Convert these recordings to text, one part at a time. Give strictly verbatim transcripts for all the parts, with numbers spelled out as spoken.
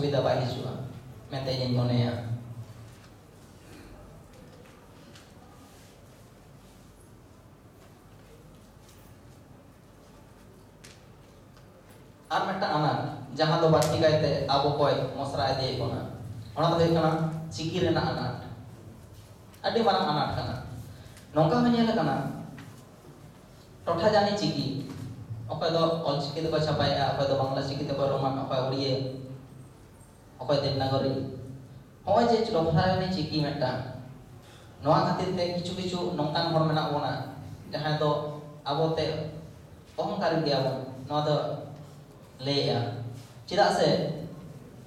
ᱥᱩᱵᱤᱫᱷᱟ ᱵᱟᱭ ᱦᱤᱡᱩᱜᱼᱟ ᱢᱮᱱᱛᱮ ᱤᱧᱤᱧ ᱢᱚᱱᱮᱭᱟ᱾ ᱟᱨ ᱢᱤᱫᱴᱟᱝ ᱟᱱᱟᱴ, ᱡᱟᱦᱟᱸ ᱫᱚ ᱵᱟᱹᱲᱛᱤ ᱠᱟᱭᱛᱮ ᱟᱵᱚ ᱠᱚᱭ ᱢᱚᱥᱨᱟ ᱤᱫᱤᱭᱮᱫ ᱵᱚᱱᱟ, ᱚᱱᱟ ᱫᱚ ᱦᱩᱭᱩᱜ ᱠᱟᱱᱟ ᱪᱤᱠᱤ ᱨᱮᱱᱟᱜ ᱟᱱᱟᱴ᱾ ᱟᱹᱰᱤ ᱢᱟᱨᱟᱝ ᱟᱱᱟᱴ ᱠᱟᱱᱟ᱾ ᱱᱚᱝᱠᱟ ᱦᱚᱸ ᱧᱮᱞ ᱟᱠᱟᱱᱟ, ᱴᱚᱴᱷᱟ ᱡᱟᱹᱱᱤᱡ ᱪᱤᱠᱤ, ᱚᱠᱚᱭ ᱫᱚ ᱚᱞ ᱪᱤᱠᱤ ᱛᱮᱠᱚ ᱪᱷᱟᱯᱟᱭᱮᱫᱼᱟ, ᱚᱠᱚᱭ ᱫᱚ ᱵᱟᱝᱞᱟ ᱪᱤᱠᱤ ᱛᱮ, ᱚᱠᱚᱭ ᱨᱳᱢᱟᱱ, ᱚᱠᱚᱭ ᱩᱲᱤᱭᱟᱹ, ᱚᱠᱚᱭ ᱫᱮᱵᱽᱱᱟᱜᱚᱨᱤ᱾ ᱱᱚᱜᱼᱚᱭ ᱡᱮ ᱴᱚᱴᱷᱟ ᱡᱟᱹᱱᱤᱡ ᱪᱤᱠᱤ ᱢᱤᱫᱴᱟᱝ, ᱱᱚᱣᱟ ᱠᱷᱟᱹᱛᱤᱨ ᱛᱮ ᱠᱤᱪᱷᱩ ᱠᱤᱪᱷᱩ ᱱᱚᱝᱠᱟᱱ ᱦᱚᱲ ᱢᱮᱱᱟᱜ ᱵᱚᱱᱟ, ᱡᱟᱦᱟᱸᱭ ᱫᱚ ᱟᱵᱚ ᱛᱮ ᱚᱦᱚᱝᱠᱟᱨᱤ ᱜᱮᱭᱟᱵᱚᱱ, ᱱᱚᱣᱟ ᱫᱚ ᱞᱟᱹᱭᱮᱜᱼᱟ᱾ ᱪᱮᱫᱟᱜ ᱥᱮ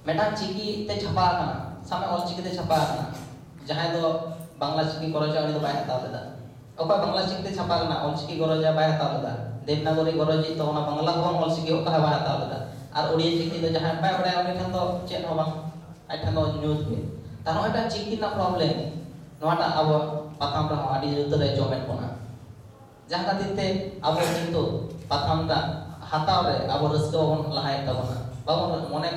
ᱢᱤᱫᱴᱟᱝ ᱪᱤᱠᱤ ᱛᱮ ᱪᱷᱟᱯᱟ ᱟᱠᱟᱱᱟ, ᱥᱟᱵ ᱢᱮ ᱚᱞ ᱪᱤᱠᱤ ᱛᱮ ᱪᱷᱟᱯᱟ ᱟᱠᱟᱱᱟ, ᱡᱟᱦᱟᱸᱭ ᱫᱚ ᱵᱟᱝᱞᱟ ᱪᱤᱠᱤ ᱜᱚᱨᱚᱡᱟ, ᱩᱱᱤ ᱫᱚ ᱵᱟᱭ ᱦᱟᱛᱟᱣ ᱞᱮᱫᱟ᱾ ᱚᱠᱚᱭ ᱵᱟᱝᱞᱟ ᱪᱤᱠᱤ ᱛᱮ ᱪᱷᱟᱯᱟ ᱟᱠᱟᱱᱟ, ᱚᱞ ᱪᱤᱠᱤ ᱜᱚᱨᱚᱡᱟ, ᱵᱟᱭ ᱦᱟᱛᱟᱣ ᱞᱮᱫᱟ᱾ ᱫᱮᱵᱽᱱᱟᱜᱚᱨᱤ ᱜᱚᱨᱚᱡᱤᱡ ᱫᱚ ᱚᱱᱟ ᱵᱟᱝᱞᱟ ᱦᱚᱸ ᱵᱟᱝ, ᱚᱞ ᱪᱤᱠᱤ ᱚᱠᱟ ᱦᱚᱸ ᱵᱟᱭ ᱦᱟᱛᱟᱣ ᱞᱮᱫᱟ᱾ ᱟᱨ ᱩᱲᱤᱭᱟ ᱪᱤᱠᱤ ᱫᱚ ᱡᱟᱦᱟᱸᱭ ᱵᱟᱭ ᱵᱟᱲᱟᱭᱟ, ᱩᱱᱤ ᱴᱷᱮᱱ ᱫᱚ ᱪᱮᱫ ᱦᱚᱸ ᱵᱟᱝ, ᱟᱡ ᱴᱷᱮᱱ ᱫᱚ ᱧᱩᱛ ᱜᱮ᱾ ᱛᱟᱦᱚᱞᱮ ᱱᱚᱜᱼᱚᱭ ᱢᱤᱫᱴᱟᱝ ᱪᱤᱠᱤ ᱨᱮᱱᱟᱜ ᱯᱨᱚᱵᱞᱮᱢ, ᱱᱚᱣᱟᱴᱟᱜ ᱟᱵᱚ ᱯᱟᱛᱷᱟᱢ ᱨᱮᱦᱚᱸ ᱟᱹᱰᱤ ᱡᱳᱨ ᱛᱮᱞᱮ ᱡᱚᱢᱮᱫ ᱵᱚᱱᱟ᱾ ᱡᱟᱦᱟᱸ ᱠᱷᱟᱹᱛᱤᱨ ᱛᱮ ᱟᱵᱚ ᱠᱤᱱᱛᱩ ᱯᱟᱛᱷᱟᱢ ᱴᱟᱜ ᱦᱟᱛᱟᱣ ᱨᱮ ᱟᱵᱚ ᱨᱟᱹᱥᱠᱟᱹ ᱵᱟᱵᱚᱱ ᱞᱟᱦᱟᱭᱮᱫ ᱛᱟᱵᱚᱱᱟ, ᱵᱟᱵᱚᱱ ᱢᱚᱱᱮ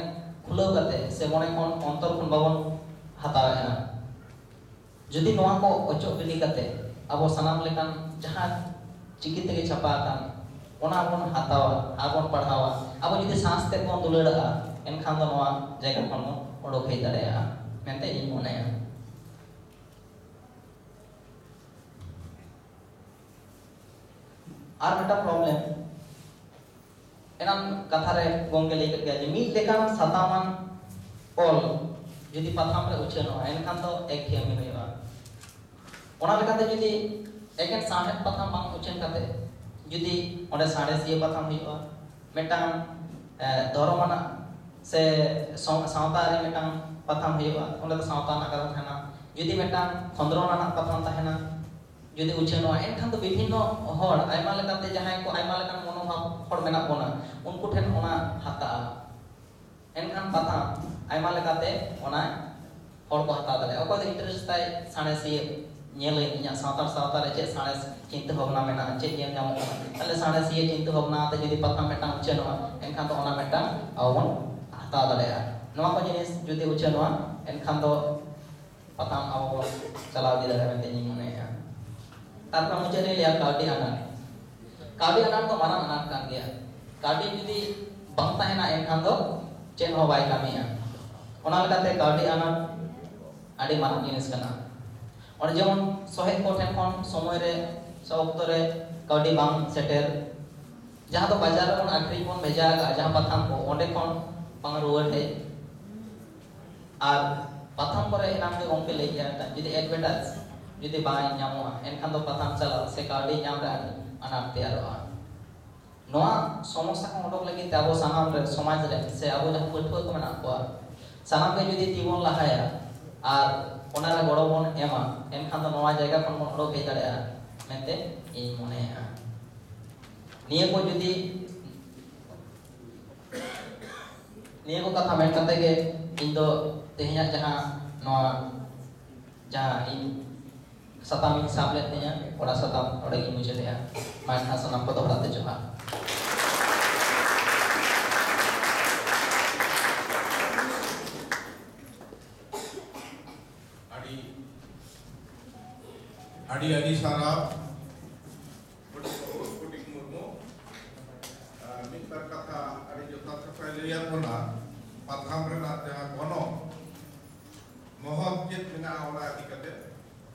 ᱠᱷᱩᱞᱟᱹᱣ ᱠᱟᱛᱮ ᱥᱮ ᱢᱚᱱᱮ ᱠᱷᱚᱱ ᱚᱱᱛᱚᱨ ᱠᱷᱚᱱ ᱵᱟᱵᱚᱱ ᱦᱟᱛᱟᱣᱮᱫᱼᱟ᱾ ᱡᱩᱫᱤ ᱱᱚᱣᱟ ᱠᱚ ᱚᱪᱚᱜ ᱜᱤᱰᱤ ᱠᱟᱛᱮ ᱟᱵᱚ ᱥᱟᱱᱟᱢ ᱞᱮᱠᱟᱱ ᱡᱟᱦᱟᱸ ᱪᱤᱠᱤ ᱛᱮᱜᱮ ᱪᱷᱟᱯᱟ ᱟᱠᱟᱱ, ᱚᱱᱟ ᱵᱚᱱ ᱦᱟᱛᱟᱣᱟ ᱟᱨ ᱵᱚᱱ ᱯᱟᱲᱦᱟᱣᱟ, ᱟᱵᱚ ᱡᱩᱫᱤ ᱥᱟᱸᱥ ᱛᱮ ᱵᱚᱱ ᱫᱩᱞᱟᱹᱲᱟᱜᱼᱟ, ᱮᱱᱠᱷᱟᱱ ᱫᱚ ᱱᱚᱣᱟ ᱡᱟᱭᱜᱟ ᱠᱷᱚᱱ ᱵᱚᱱ ᱚᱰᱚᱠ ᱦᱮᱡ ᱫᱟᱲᱮᱭᱟᱜᱼᱟ ᱢᱮᱱᱛᱮ ᱤᱧ ᱢᱚᱱᱮᱭᱟ᱾ ᱟᱨ ᱢᱤᱫᱴᱟᱝ ᱯᱨᱚᱵᱞᱮᱢ, ᱮᱱᱟᱱ ᱠᱟᱛᱷᱟ ᱨᱮ ᱜᱚᱢᱠᱮ ᱞᱟᱹᱭ ᱠᱮᱫ ᱜᱮᱭᱟ ᱡᱮ ᱢᱤᱫ ᱞᱮᱠᱟᱱ ᱥᱟᱛᱟᱢᱟᱱ ᱚᱞ ᱡᱩᱫᱤ ᱯᱟᱛᱷᱟᱢ ᱨᱮ ᱩᱪᱷᱟᱹᱱᱚᱜᱼᱟ, ᱮᱱᱠᱷᱟᱱ ᱫᱚ ᱮᱠᱜᱷᱮᱭᱮᱢᱤ ᱦᱩᱭᱩᱜᱼᱟ᱾ ᱚᱱᱟ ᱞᱮᱠᱟᱛᱮ ᱡᱩᱫᱤ ᱮᱠᱮᱱ ᱥᱟᱶᱦᱮᱫ ᱯᱟᱛᱷᱟᱢ ᱵᱟᱝ ᱩᱪᱷᱟᱹᱱ ᱠᱟᱛᱮ ᱡᱩᱫᱤ ᱚᱸᱰᱮ ᱥᱟᱬᱮᱥᱤᱭᱟᱹ ᱯᱟᱛᱷᱟᱢ ᱦᱩᱭᱩᱜᱼᱟ, ᱢᱤᱫᱴᱟᱝ, ᱮ, ᱫᱷᱚᱨᱚᱢ ᱟᱱᱟᱜ ᱥᱮ ᱥᱟᱶ-, ᱥᱟᱶᱛᱟ ᱨᱮ ᱢᱤᱫᱴᱟᱝ ᱯᱟᱛᱷᱟᱢ ᱦᱩᱭᱩᱜᱼᱟ, ᱚᱸᱰᱮ ᱫᱚ ᱥᱟᱶᱛᱟ ᱨᱮᱱᱟᱜ ᱠᱟᱛᱷᱟ ᱛᱟᱦᱮᱱᱟ᱾ ᱡᱩᱫᱤ ᱢᱤᱫᱴᱟᱝ ᱠᱷᱚᱸᱫᱽᱨᱚᱱ ᱟᱱᱟᱜ ᱯᱟᱛᱷᱟᱢ ᱛᱟᱦᱮᱱᱟ, ᱡᱩᱫᱤ ᱩᱪᱷᱟᱹᱱᱚᱜᱼᱟ, ᱮᱱᱠᱷᱟᱱ ᱫᱚ ᱵᱤᱵᱷᱤᱱᱱᱚ ᱦᱚᱲ, ᱟᱭᱢᱟ ᱞᱮᱠᱟᱛᱮ ᱡᱟᱦᱟᱸᱭ ᱠᱚ ᱟᱭᱢᱟ ᱞᱮᱠᱟᱱ ᱢᱚᱱᱳᱵᱷᱟᱵ ᱦᱚᱲ ᱢᱮᱱᱟᱜ ᱵᱚᱱᱟ, ᱩᱱᱠᱩ ᱴᱷᱮᱱ ᱚᱱᱟ ᱦᱟᱛᱟᱜᱼᱟ᱾ ᱮᱱᱠᱷᱟᱱ ᱯᱟᱛᱷᱟᱢ ᱟᱭᱢᱟ ᱞᱮᱠᱟᱛᱮ ᱚᱱᱟ ᱦᱚᱲ ᱠᱚ ᱦᱟᱛᱟᱣ ᱫᱟᱲᱮᱭᱟᱜᱼᱟ᱾ ᱚᱠᱚᱭ ᱫᱚ interest ᱛᱟᱭ ᱥᱟᱬᱮᱥᱤᱭᱟᱹ ᱧᱮᱞᱟᱹᱧ, ᱤᱧᱟᱹᱜ ᱥᱟᱱᱛᱟᱲ ᱥᱟᱶᱛᱟ ᱨᱮ ᱪᱮᱫ ᱥᱟᱬᱮᱥ ᱪᱤᱱᱛᱟᱹ ᱵᱷᱟᱵᱽᱱᱟ ᱢᱮᱱᱟᱜᱼᱟ, ᱪᱮᱫ ᱧᱮᱞ ᱧᱟᱢᱚᱜ ᱠᱟᱱᱟ, ᱛᱟᱦᱞᱮ ᱥᱟᱬᱮᱥᱤᱭᱟᱹ ᱪᱤᱱᱛᱟᱹ ᱵᱷᱟᱵᱽᱱᱟ ᱟᱛᱮ ᱡᱩᱫᱤ ᱯᱟᱛᱷᱟᱢ ᱢᱤᱫᱴᱟᱝ ᱩᱪᱷᱟᱹᱱᱚᱜᱼᱟ, ᱮᱱᱠᱷᱟᱱ ᱫᱚ ᱚᱱᱟ ᱢᱤᱫᱴᱟᱝ ᱟᱵᱚ ᱵᱚᱱ ᱦᱟᱛᱟᱣ ᱫᱟᱲᱮᱭᱟᱜᱼᱟ᱾ ᱱᱚᱣᱟ ᱠᱚ ᱡᱤᱱᱤᱥ ᱡᱩᱫᱤ ᱩᱪᱷᱟᱹᱱᱚᱜᱼᱟ, ᱮᱱᱠᱷᱟᱱ ᱫᱚ ᱯᱟᱛᱷᱟᱢ ᱟᱵᱚ ᱵᱚᱱ ᱪᱟᱞᱟᱣ ᱤᱫᱤ ᱫᱟᱲᱮᱭᱟᱜᱼᱟ ᱢᱮᱱᱛᱮ ᱤᱧ ᱢᱚᱱᱮᱭᱮᱫᱼᱟ᱾ ᱛᱟᱨᱯᱚᱨᱮ ᱢᱩᱪᱟᱹᱫ ᱨᱮᱧ ᱞᱟᱹᱭᱟ ᱠᱟᱹᱣᱰᱤ ᱟᱱᱟᱴ᱾ ᱠᱟᱹᱣᱰᱤ ᱟᱱᱟᱴ ᱫᱚ ᱢᱟᱨᱟᱝ ᱟᱱᱟᱴ ᱠᱟᱱ ᱜᱮᱭᱟ᱾ ᱠᱟᱹᱣᱰᱤ ᱡᱩᱫᱤ ᱵᱟᱝ ᱛᱟᱦᱮᱱᱟ, ᱮᱱᱠᱷᱟᱱ ᱫᱚ ᱪᱮᱫ ᱦᱚᱸ ᱵᱟᱭ ᱠᱟᱹᱢᱤᱭᱟ᱾ ᱚᱱᱟ ᱞᱮᱠᱟᱛᱮ ᱠᱟᱹᱣᱰᱤ ᱟᱱᱟᱴ ᱟᱹᱰᱤ ᱢᱟᱨᱟᱝ ᱡᱤᱱᱤᱥ ᱠᱟᱱᱟ᱾ ᱚᱱᱮ ᱡᱮᱢᱚᱱ ᱥᱚᱦᱮᱫ ᱠᱚ ᱴᱷᱮᱱ ᱠᱷᱚᱱ ᱥᱚᱢᱚᱭ ᱨᱮ ᱥᱮ ᱚᱠᱛᱚ ᱨᱮ ᱠᱟᱹᱣᱰᱤ ᱵᱟᱝ ᱥᱮᱴᱮᱨ, ᱡᱟᱦᱟᱸ ᱫᱚ ᱵᱟᱡᱟᱨ ᱨᱮᱵᱚᱱ ᱟᱹᱠᱷᱨᱤᱧ ᱵᱚᱱ ᱵᱷᱮᱡᱟ ᱟᱠᱟᱫᱼᱟ, ᱡᱟᱦᱟᱸ ᱯᱟᱛᱷᱟᱢ ᱠᱚ, ᱚᱸᱰᱮ ᱠᱷᱚᱱ ᱵᱟᱝ ᱨᱩᱣᱟᱹᱲ ᱦᱮᱡ, ᱟᱨ ᱯᱟᱛᱷᱟᱢ ᱠᱚᱨᱮ ᱮᱱᱟᱝ ᱜᱮ ᱜᱚᱢᱠᱮ ᱞᱟᱹᱭ ᱠᱮᱜᱼᱟ, ᱡᱩᱫᱤ advertise ᱡᱩᱫᱤ ᱵᱟᱭ ᱧᱟᱢᱚᱜᱼᱟ, ᱮᱱᱠᱷᱟᱱ ᱫᱚ ᱯᱟᱛᱷᱟᱢ ᱪᱟᱞᱟᱣ ᱥᱮ ᱠᱟᱹᱣᱰᱤ ᱧᱟᱢ ᱨᱮ ᱟᱹᱰᱤ ᱟᱱᱟᱴ ᱛᱮᱭᱟᱨᱚᱜᱼᱟ᱾ ᱱᱚᱣᱟ ᱥᱚᱢᱚᱥᱥᱟ ᱠᱷᱚᱱ ᱚᱰᱚᱠ ᱞᱟᱹᱜᱤᱫ ᱛᱮ ᱟᱵᱚ ᱥᱟᱱᱟᱢ ᱨᱮ, ᱥᱚᱢᱟᱡᱽ ᱨᱮ ᱥᱮ ᱟᱵᱚ ᱡᱟᱦᱟᱸ ᱯᱟᱹᱴᱷᱩᱣᱟᱹ ᱠᱚ ᱢᱮᱱᱟᱜ ᱠᱚᱣᱟ, ᱥᱟᱱᱟᱢ ᱜᱮ ᱡᱩᱫᱤ ᱛᱤ ᱵᱚᱱ ᱞᱟᱦᱟᱭᱟ ᱟᱨ ᱚᱱᱟ ᱨᱮ ᱜᱚᱲᱚ ᱵᱚᱱ ᱮᱢᱟ, ᱮᱱᱠᱷᱟᱱ ᱫᱚ ᱱᱚᱣᱟ ᱡᱟᱭᱜᱟ ᱠᱷᱚᱱ ᱵᱚᱱ ᱚᱰᱚᱠ ᱦᱮᱡ ᱫᱟᱲᱮᱭᱟᱜᱼᱟ ᱢᱮᱱᱛᱮ ᱤᱧ ᱢᱚᱱᱮᱭᱮᱫᱼᱟ᱾ ᱱᱤᱭᱟᱹ ᱠᱚ ᱡᱩᱫᱤ, ᱱᱤᱭᱟᱹ ᱠᱚ ᱠᱟᱛᱷᱟ ᱢᱮᱱ ᱠᱟᱛᱮ ᱜᱮ ᱤᱧ ᱫᱚ ᱛᱮᱦᱮᱧᱟᱜ ᱡᱟᱦᱟᱸ ᱱᱚᱣᱟ ᱡᱟᱦᱟᱸ ᱤᱧ ᱥᱟᱛᱟᱢ ᱤᱧ ᱥᱟᱵ ᱞᱮᱫ ᱛᱤᱧᱟᱹ, ᱚᱱᱟ ᱥᱟᱛᱟᱢ ᱱᱚᱰᱮ ᱜᱤᱧ ᱢᱩᱪᱟᱹᱫᱮᱜᱼᱟ᱾ ᱢᱟ ᱮᱱᱠᱷᱟᱱ ᱥᱟᱱᱟᱢ ᱠᱚ ᱫᱚᱦᱲᱟ ᱛᱮ ᱡᱚᱦᱟᱨ᱾ ᱟᱹᱰᱤ, ᱟᱹᱰᱤ, ᱟᱹᱰᱤ ᱥᱟᱨᱦᱟᱣ᱾ ᱯᱚᱱᱰᱤᱛ ᱵᱟᱵᱩ ᱯᱚᱱᱰᱤᱛ ᱢᱩᱨᱢᱩ, ᱟᱨ ᱢᱤᱫ ᱵᱟᱨ ᱠᱟᱛᱷᱟ ᱟᱹᱰᱤ ᱡᱚᱛᱷᱟᱛ ᱠᱟᱛᱷᱟᱭ ᱞᱟᱹᱭᱟᱫ ᱵᱚᱱᱟ᱾ ᱯᱟᱛᱷᱟᱢ ᱨᱮᱱᱟᱜ ᱡᱟᱦᱟᱸ ᱜᱚᱱᱚᱝ, ᱢᱚᱦᱚᱛ ᱪᱮᱫ ᱢᱮᱱᱟᱜᱼᱟ, ᱚᱱᱟ ᱤᱫᱤ ᱠᱟᱛᱮ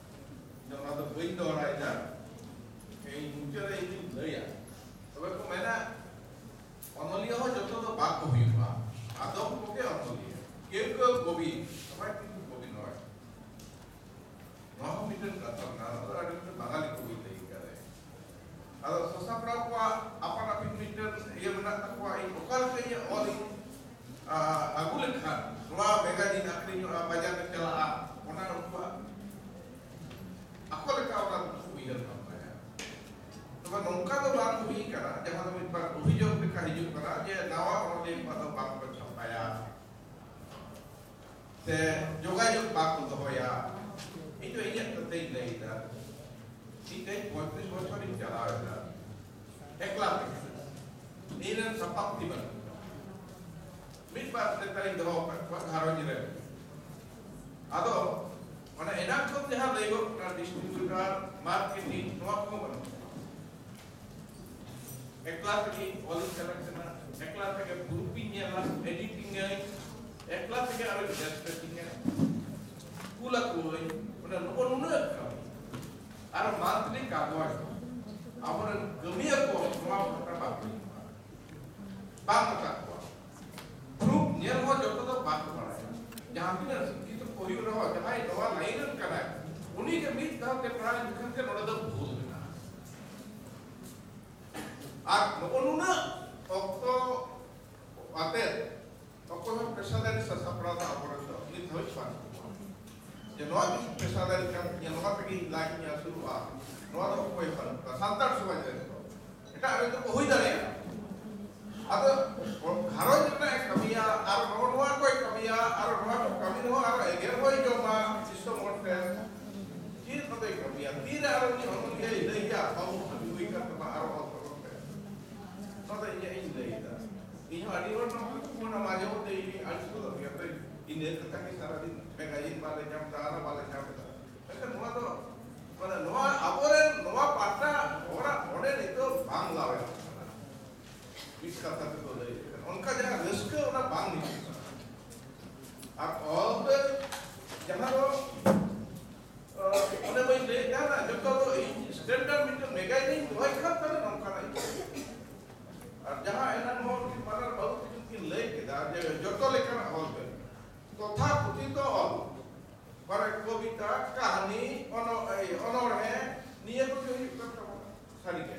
ᱤᱧ ᱫᱚ ᱚᱱᱟ ᱫᱚ ᱵᱟᱹᱧ ᱫᱚᱦᱲᱟᱭᱮᱫᱟ᱾ ᱤᱧ ᱢᱩᱪᱟᱹᱫ ᱨᱮ ᱤᱧᱤᱧ ᱞᱟᱹᱭᱟ᱾ ᱛᱚᱵᱮ ᱠᱚ ᱢᱮᱱᱟ, ᱚᱱᱚᱞᱤᱭᱟᱹ ᱦᱚᱸ ᱡᱚᱛᱚ ᱫᱚ ᱵᱟᱠᱚ ᱦᱩᱭᱩᱜᱼᱟ, ᱟᱫᱚᱢ ᱠᱚᱜᱮ ᱚᱱᱚᱞᱤᱭᱟᱹ, ᱠᱮᱣ ᱠᱮᱣ ᱠᱚᱵᱤ, ᱥᱚᱵᱟᱭ ᱠᱤᱱᱛᱩ ᱠᱚᱵᱤ ᱱᱚᱭ᱾ ᱱᱚᱣᱟ ᱦᱚᱸ ᱢᱤᱫᱴᱮᱱ ᱠᱟᱛᱷᱟ ᱠᱟᱱᱟ, ᱱᱚᱣᱟ ᱫᱚ ᱟᱹᱰᱤ ᱢᱤᱫᱴᱮᱱ ᱵᱟᱝᱜᱟᱞᱤ ᱠᱚᱵᱤᱛᱟ ᱞᱮᱠᱟᱨᱮ᱾ ᱟᱫᱚ ᱥᱟᱥᱟᱯᱲᱟᱣ ᱠᱚᱣᱟᱜ ᱟᱯᱟᱱ ᱟᱹᱯᱤᱱ ᱢᱤᱫᱴᱮᱱ ᱤᱭᱟᱹ ᱢᱮᱱᱟᱜ ᱛᱟᱠᱚᱣᱟ, ᱤᱧ ᱚᱠᱟ ᱞᱮᱠᱟ ᱤᱧᱟᱹᱜ ᱚᱞ ᱤᱧ, ᱟ, ᱟᱹᱜᱩ ᱞᱮᱠᱷᱟᱱ ᱱᱚᱣᱟ ᱢᱮᱜᱟᱡᱤᱱ ᱟᱹᱠᱷᱨᱤᱧᱚᱜᱼᱟ, ᱵᱟᱡᱟᱨ ᱨᱮ ᱪᱟᱞᱟᱜᱼᱟ, ᱚᱱᱟ ᱩᱱᱠᱩᱣᱟᱜ ᱟᱠᱚ ᱞᱮᱠᱟ ᱚᱱᱟ ᱩᱱᱠᱩ ᱩᱭᱦᱟᱹᱨ ᱵᱷᱟᱵᱽᱱᱟᱭᱟ᱾ ᱛᱚᱵᱮ ᱱᱚᱝᱠᱟ ᱫᱚ ᱵᱟᱝ ᱦᱩᱭ ᱠᱟᱱᱟ, ᱡᱟᱦᱟᱸ ᱫᱚ ᱢᱤᱫ ᱵᱟᱨ ᱚᱵᱷᱤᱡᱳᱜᱽ ᱞᱮᱠᱟ ᱦᱤᱡᱩᱜ ᱠᱟᱱᱟ ᱡᱮ ᱱᱟᱣᱟ ᱚᱱᱚᱞᱤᱭᱟᱹ ᱠᱚᱣᱟᱜ ᱫᱚ ᱵᱟᱝ ᱠᱚ ᱪᱷᱟᱯᱟᱭᱟ᱾ ᱥᱮ ᱡᱳᱜᱟᱡᱳᱜᱽ ᱵᱟᱠᱚ ᱫᱚᱦᱚᱭᱟ᱾ ᱤᱧ ᱫᱚ ᱤᱧᱟᱹᱜ ᱠᱟᱛᱷᱟᱧ ᱞᱟᱹᱭᱫᱟ᱾ ᱤᱧ ᱛᱮᱦᱮᱧ ᱯᱚᱸᱭᱛᱨᱤᱥ ᱵᱚᱪᱷᱚᱨᱤᱧ ᱪᱟᱞᱟᱣ ᱮᱫᱟ, ᱮᱠᱞᱟ ᱛᱮᱜᱮ᱾ ᱤᱧ ᱨᱮᱱ ᱥᱟᱯᱟᱵ ᱛᱤ ᱵᱟᱹᱱᱩᱜ ᱠᱚᱣᱟ᱾ ᱢᱤᱫ ᱵᱟᱨ ᱱᱮᱛᱟᱧ ᱫᱚᱦᱚ ᱟᱠᱟᱫ ᱠᱚᱣᱟ ᱜᱷᱟᱨᱚᱸᱡᱽ ᱨᱮ᱾ ᱟᱫᱚ ᱚᱱᱟ ᱮᱱᱟᱝ ᱠᱷᱚᱱ ᱡᱟᱦᱟᱸ ᱞᱟᱹᱭᱚᱜ ᱠᱟᱱᱟ, ᱰᱤᱥᱴᱨᱤᱵᱤᱭᱩᱴᱟᱨ, ᱢᱟᱨᱠᱮᱴᱤᱝ, ᱱᱚᱣᱟ ᱠᱚᱦᱚᱸ ᱵᱟᱹᱱᱩᱜ ᱠᱚᱣᱟ᱾ ᱮᱠᱞᱟ ᱛᱮᱜᱮ ᱚᱞᱤᱧ ᱪᱟᱞᱟᱜ ᱠᱟᱱᱟ, ᱮᱠᱞᱟ ᱛᱮᱜᱮ ᱯᱨᱩᱯᱤᱧ ᱧᱮᱞᱟ, ᱮᱰᱤᱴᱤᱝ ᱟᱹᱧ, ᱮᱠᱞᱟ ᱛᱮᱜᱮ ᱟᱨᱚᱧ ᱤᱞᱟᱥᱴᱨᱮᱴᱤᱝ ᱟᱹᱧ, ᱠᱩᱞ ᱟᱠᱚᱣᱟᱹᱧ᱾ ᱚᱱᱟ ᱱᱚᱜᱼᱚ ᱱᱩᱱᱟᱹᱜ ᱠᱟᱹᱢᱤ᱾ ᱟᱨ ᱢᱟᱱᱛᱷᱞᱤ ᱠᱟᱜᱚᱡᱽ ᱟᱵᱚᱨᱮᱱ ᱠᱟᱹᱢᱤᱭᱟᱹ ᱠᱚ ᱱᱚᱣᱟ ᱵᱷᱟᱛᱟ ᱵᱟᱠᱚ ᱧᱟᱢᱟ, ᱵᱟᱝ ᱢᱮᱛᱟ ᱠᱚᱣᱟ᱾ ᱯᱨᱩᱯ ᱧᱮᱞ ᱦᱚᱸ ᱡᱚᱛᱚ ᱫᱚ ᱵᱟᱠᱚ ᱵᱟᱲᱟᱭᱟ᱾ ᱡᱟᱦᱟᱸ ᱛᱤᱱᱟᱹᱜ ᱥᱤᱠᱠᱷᱤᱛᱚ ᱠᱚ ᱦᱩᱭᱩᱜ ᱨᱮᱦᱚᱸ, ᱡᱟᱦᱟᱸᱭ ᱱᱚᱣᱟ ᱞᱟᱭᱤᱱ ᱨᱮᱱ ᱠᱟᱱᱟᱭ, ᱩᱱᱤ ᱜᱮ ᱢᱤᱫ ᱫᱷᱟᱣ ᱛᱮ ᱯᱨᱟᱭ ᱡᱚᱠᱷᱚᱱ ᱜᱮ ᱱᱚᱰᱮ ᱫᱚ ᱵᱷᱩᱞ ᱢᱮᱱᱟᱜᱼᱟ᱾ ᱟᱨ ᱱᱚᱜᱼᱚ ᱱᱩᱱᱟᱹᱜ ᱚᱠᱛᱚ ᱟᱛᱮᱫ ᱚᱠᱚᱭ ᱦᱚᱸ ᱯᱮᱥᱟᱫᱟᱨᱤ ᱥᱟᱥᱟᱯᱲᱟᱣ ᱫᱚ ᱟᱵᱚᱨᱮᱱ ᱫᱚ ᱱᱤᱛ ᱦᱟᱹᱵᱤᱡ ᱵᱟᱹᱱᱩᱜ ᱠᱚᱣᱟ᱾ ᱡᱮ ᱱᱚᱣᱟ ᱜᱮ ᱤᱧ ᱯᱮᱥᱟᱫᱟᱨᱤ ᱠᱟᱱ ᱛᱤᱧᱟ, ᱱᱚᱣᱟ ᱛᱮᱜᱮ ᱤᱧ ᱞᱟᱡ ᱤᱧ ᱟᱹᱥᱩᱞᱚᱜᱼᱟ, ᱱᱚᱣᱟ ᱫᱚ ᱚᱠᱚᱭ ᱦᱚᱸ ᱵᱟᱹᱱᱩᱜ ᱠᱚᱣᱟ᱾ ᱥᱟᱱᱛᱟᱲ ᱥᱚᱢᱟᱡᱽ ᱨᱮ ᱫᱚ ᱮᱴᱟᱜ ᱨᱮ ᱫᱚ ᱠᱚ ᱦᱩᱭ ᱫᱟᱲᱮᱭᱟᱜᱼᱟ᱾ ᱟᱫᱚ ᱜᱷᱟᱨᱚᱸᱡᱽ ᱨᱮᱱᱟᱜ ᱮ ᱠᱟᱹᱢᱤᱭᱟ, ᱟᱨ ᱱᱚᱜᱼᱚ ᱱᱚᱣᱟ ᱠᱚᱭ ᱠᱟᱹᱢᱤᱭᱟ, ᱟᱨ ᱱᱚᱣᱟ ᱠᱚ ᱠᱟᱹᱢᱤ ᱨᱮᱦᱚᱸ ᱟᱨᱚ ᱮᱜᱮᱨ ᱦᱚᱸᱭ ᱡᱚᱢᱟ ᱫᱤᱥᱚᱢ ᱦᱚᱲ ᱴᱷᱮᱱ᱾ ᱪᱮᱫ ᱠᱚᱫᱚᱭ ᱠᱟᱹᱢᱤᱭᱟ? ᱛᱤᱨᱮ ᱟᱨᱚ ᱩᱱᱤ ᱚᱱᱚᱞᱤᱭᱟᱹᱭ ᱞᱟᱹᱭᱟ, "ᱵᱟᱹᱵᱩ, ᱵᱷᱟᱹᱜᱤ ᱦᱩᱭ ᱠᱟᱱ ᱛᱟᱢᱟ, ᱟᱨᱚ ᱚᱞ ᱛᱟᱵᱚᱱ ᱯᱮ"? ᱱᱚᱣᱟ ᱫᱚ ᱤᱧᱟᱹᱜ ᱤᱧ ᱞᱟᱹᱭ ᱮᱫᱟ᱾ ᱤᱧ ᱦᱚᱸ ᱟᱹᱰᱤ ᱦᱚᱲ ᱱᱚᱣᱟ ᱠᱚ ᱢᱮᱱᱟ, ᱢᱟᱡᱷᱮ ᱢᱚᱫᱽᱫᱷᱮ ᱤᱧ ᱟᱹᱲᱤᱥ ᱜᱚᱫᱚᱜ ᱜᱮᱭᱟ, ᱛᱚ ᱤᱱᱟᱹ ᱠᱟᱛᱷᱟ ᱜᱮ ᱥᱟᱨᱟᱫᱤᱱ ᱢᱮᱜᱟᱡᱤᱱ ᱵᱟᱞᱮ ᱧᱟᱢ ᱮᱫᱟ, ᱟᱨᱚ ᱵᱟᱞᱮ ᱧᱟᱢ ᱮᱫᱟ᱾ ᱢᱮᱱᱠᱷᱟᱱ ᱱᱚᱣᱟ ᱫᱚ, ᱢᱟᱱᱮ, ᱱᱚᱣᱟ ᱟᱵᱚᱨᱮᱱ ᱱᱚᱣᱟ ᱯᱟᱦᱴᱟ ᱦᱚᱲᱟᱜ ᱢᱚᱱᱮ ᱱᱤᱛᱚᱜ ᱵᱟᱝ ᱞᱟᱣᱮᱨᱚᱜ ᱠᱟᱱᱟ᱾ ᱢᱤᱫ ᱠᱟᱛᱷᱟ ᱛᱮᱠᱚ ᱞᱟᱹᱭ ᱞᱮᱠᱷᱟᱱ, ᱚᱱᱠᱟ ᱡᱟᱦᱟᱸ ᱨᱟᱹᱥᱠᱟᱹ, ᱚᱱᱟ ᱵᱟᱝ ᱦᱤᱡᱩᱜ ᱠᱟᱱᱟ᱾ ᱟᱨ ᱚᱞ ᱫᱚ ᱡᱟᱦᱟᱸ ᱫᱚ, ᱚ, ᱚᱱᱮ ᱵᱟᱹᱧ ᱞᱟᱹᱭᱮᱫ ᱛᱟᱦᱮᱱᱟ, ᱡᱚᱛᱚ ᱫᱚ ᱤᱧ ᱥᱴᱮᱱᱰᱟᱨᱰ ᱢᱤᱫᱴᱮᱱ ᱢᱮᱜᱟᱡᱤᱱ ᱫᱚᱦᱚᱭ ᱠᱷᱟᱱ ᱛᱟᱦᱞᱮ ᱱᱚᱝᱠᱟᱱᱟᱜ ᱤᱧ ᱚᱞᱟ᱾ ᱟᱨ ᱡᱟᱦᱟᱸ ᱮᱱᱟᱝ ᱦᱚᱸ ᱩᱱᱠᱤᱱ ᱵᱟᱱᱟᱨ ᱵᱟᱹᱵᱩ ᱛᱟᱹᱠᱤᱱ ᱠᱤᱱ ᱞᱟᱹᱭ ᱠᱮᱫᱟ ᱡᱮ ᱡᱚᱛᱚ ᱞᱮᱠᱟᱱᱟᱜ ᱚᱞ ᱯᱮ, ᱛᱚᱛᱷᱟ ᱠᱚᱛᱷᱤᱛᱚ ᱚᱞ, ᱢᱟᱱᱮ ᱠᱚᱵᱤᱛᱟ, ᱠᱟᱹᱦᱱᱤ, ᱚᱱᱚ-, ᱮᱭ, ᱚᱱᱚᱬᱦᱮ, ᱱᱤᱭᱟᱹ ᱠᱚᱜᱮ ᱦᱩᱭᱩᱜ ᱠᱟᱱ ᱛᱟᱵᱚᱱᱟ ᱥᱟᱹᱨᱤᱜᱮ᱾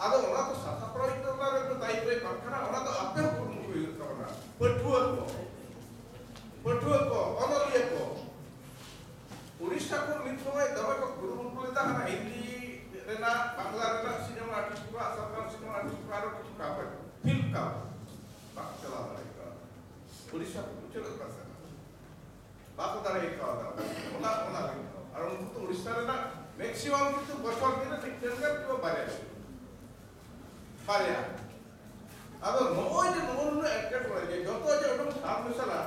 ᱟᱫᱚ ᱚᱱᱟ ᱫᱚ ᱥᱟᱥᱟᱯᱲᱟᱣᱤᱡ ᱫᱚ ᱚᱱᱟ ᱨᱮᱫᱚ ᱫᱟᱭᱤᱛᱛᱚᱭ ᱯᱟᱲᱟᱜ ᱠᱟᱱᱟ, ᱚᱱᱟ ᱫᱚ ᱟᱯᱮ ᱦᱚᱸ ᱠᱩᱨᱩᱢᱩᱴᱩ ᱦᱩᱭᱩᱜ ᱛᱟᱵᱚᱱᱟ᱾ ᱯᱟᱹᱴᱷᱩᱣᱟᱹ ᱠᱚ, ᱯᱟᱹᱴᱷᱩᱣᱟᱹ ᱠᱚ, ᱚᱱᱚᱞᱤᱭᱟᱹ ᱠᱚ, ᱩᱲᱤᱥᱥᱟ ᱠᱷᱚᱱ ᱢᱤᱫ ᱥᱚᱢᱚᱭ ᱫᱚᱢᱮ ᱠᱚ ᱠᱩᱨᱩᱢᱩᱴᱩ ᱞᱮᱫᱟ, ᱦᱟᱱᱟ ᱦᱤᱱᱫᱤ ᱨᱮᱱᱟᱜ, ᱵᱟᱝᱞᱟ ᱨᱮᱱᱟᱜ ᱥᱤᱱᱮᱢᱟ ᱟᱨᱴᱤᱥᱴ ᱠᱚ, ᱥᱟᱱᱛᱟᱲ ᱥᱤᱱᱮᱢᱟ ᱟᱨᱴᱤᱥᱴ ᱠᱚ, ᱟᱨᱚ ᱠᱤᱪᱷᱩ ᱠᱟᱯᱮ, ᱯᱷᱤᱞᱢ ᱠᱟᱯ, ᱵᱟᱠᱚ ᱪᱟᱞᱟᱣ ᱫᱟᱲᱮ ᱠᱟᱣᱫᱟ᱾ ᱩᱲᱤᱥᱥᱟ ᱠᱚ ᱩᱪᱟᱹᱲᱚᱜ ᱠᱟᱱ ᱛᱟᱦᱮᱸᱱᱟ, ᱵᱟᱠᱚ ᱫᱟᱲᱮ ᱠᱟᱣᱫᱟ᱾ ᱚᱱᱟ, ᱚᱱᱟ ᱞᱟᱹᱜᱤᱫ ᱫᱚ᱾ ᱟᱨ ᱩᱱᱠᱩ ᱫᱚ ᱩᱲᱤᱥᱥᱟ ᱨᱮᱱᱟᱜ ᱢᱮᱠᱥᱤᱢᱟᱢ ᱠᱤᱱᱛᱩ ᱵᱚᱪᱷᱚᱨ ᱫᱤᱱ ᱨᱮ ᱢᱤᱫᱴᱮᱱ ᱜᱟᱱ ᱠᱤᱝᱵᱟ ᱵᱟᱨᱭᱟ, ᱵᱟᱨᱭᱟ᱾ ᱟᱫᱚ ᱱᱚᱜᱼᱚᱭ ᱡᱮ ᱱᱚᱜᱼᱚ ᱱᱩᱱᱟᱹᱜ ᱮᱴᱠᱮᱴᱚᱬᱮ ᱡᱮ ᱡᱚᱛᱚ ᱡᱮ ᱩᱰᱩᱝ ᱥᱟᱵ ᱢᱮᱥᱟᱞᱟ,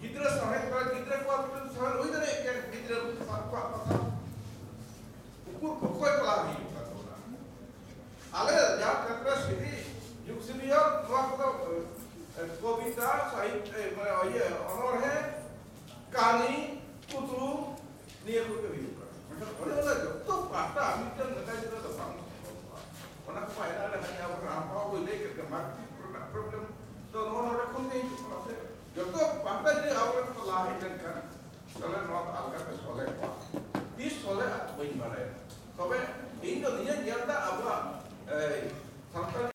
ᱜᱤᱫᱽᱨᱟᱹ ᱥᱟᱶᱦᱮᱫ ᱠᱚᱲᱟ, ᱜᱤᱫᱽᱨᱟᱹ ᱠᱚᱣᱟᱜ ᱢᱤᱫᱴᱮᱱ ᱥᱟᱶᱦᱮᱫ ᱦᱩᱭ ᱫᱟᱲᱮᱭᱟᱜ ᱜᱮᱭᱟ, ᱜᱤᱫᱽᱨᱟᱹ ᱥᱟᱵ ᱠᱚᱣᱟᱜ ᱠᱟᱛᱷᱟ ᱩᱠᱩᱨ ᱠᱚᱠᱚᱭ ᱯᱟᱲᱦᱟᱣ ᱦᱩᱭᱩᱜ ᱠᱟᱱ ᱛᱟᱵᱚᱱᱟ᱾ ᱟᱞᱮ ᱡᱟᱦᱟᱸ ᱠᱷᱮᱛᱨᱮ ᱥᱤᱫᱤ ᱡᱩᱜᱽ ᱥᱤᱫᱤᱭᱚᱱ ᱱᱚᱣᱟ ᱠᱚᱫᱚ, ᱮ, ᱠᱚᱵᱤᱛᱟ, ᱥᱟᱦᱤᱛᱭᱚ, ᱮ, ᱢᱟᱱᱮ ᱤᱭᱟᱹ, ᱚᱱᱚᱬᱦᱮ, ᱠᱟᱹᱦᱱᱤ, ᱯᱩᱛᱷᱩ, ᱱᱤᱭᱟᱹ ᱠᱚᱜᱮ ᱦᱩᱭᱩᱜ ᱠᱟᱱᱟ᱾ ᱢᱮᱱᱠᱷᱟᱱ ᱚᱱᱮ ᱚᱱᱟ ᱡᱚᱛᱚ ᱯᱟᱦᱴᱟ ᱢᱤᱫᱴᱮᱱ ᱱᱮᱛᱟ ᱜᱤᱫᱽᱨᱟᱹ ᱫᱚ ᱵᱟᱝ ᱥᱚᱢᱵᱷᱚᱵᱚᱜᱼᱟ᱾ ᱚᱱᱟ ᱠᱚ ᱯᱟᱭᱨᱟ ᱞᱮᱠᱷᱟᱱ ᱟᱵᱚ ᱨᱟᱢ ᱵᱟᱵᱟ ᱵᱚᱱ ᱞᱟᱹᱭ ᱠᱮᱫ ᱜᱮ, ᱢᱟᱨᱠᱥᱤᱥᱴ ᱨᱮᱱᱟᱜ problem ᱫᱚ ᱱᱚᱣᱟ ᱱᱚᱰᱮ ᱠᱷᱚᱱ ᱜᱮ ᱦᱤᱡᱩᱜ ᱠᱟᱱᱟ ᱥᱮ᱾ ᱡᱚᱛᱚ ᱯᱟᱦᱴᱟ ᱡᱩᱫᱤ ᱟᱵᱚᱨᱮᱱ ᱠᱚ ᱞᱟᱦᱟ ᱦᱮᱡ ᱞᱮᱱᱠᱷᱟᱱ, ᱛᱟᱦᱞᱮ ᱱᱚᱣᱟ ᱫᱚ ᱟᱞᱜᱟ ᱛᱮ ᱥᱚᱞᱦᱮ ᱠᱚᱜᱼᱟ᱾ ᱛᱤᱥ ᱥᱚᱞᱦᱮᱜᱼᱟ ᱵᱟᱹᱧ ᱵᱟᱲᱟᱭᱟ, ᱛᱚᱵᱮ ᱤᱧ ᱫᱚ ᱱᱤᱭᱟᱹᱧ ᱧᱮᱞ ᱮᱫᱟ ᱟᱵᱚᱣᱟᱜ, ᱮᱭ, ᱥᱟᱱᱛᱟᱲᱤ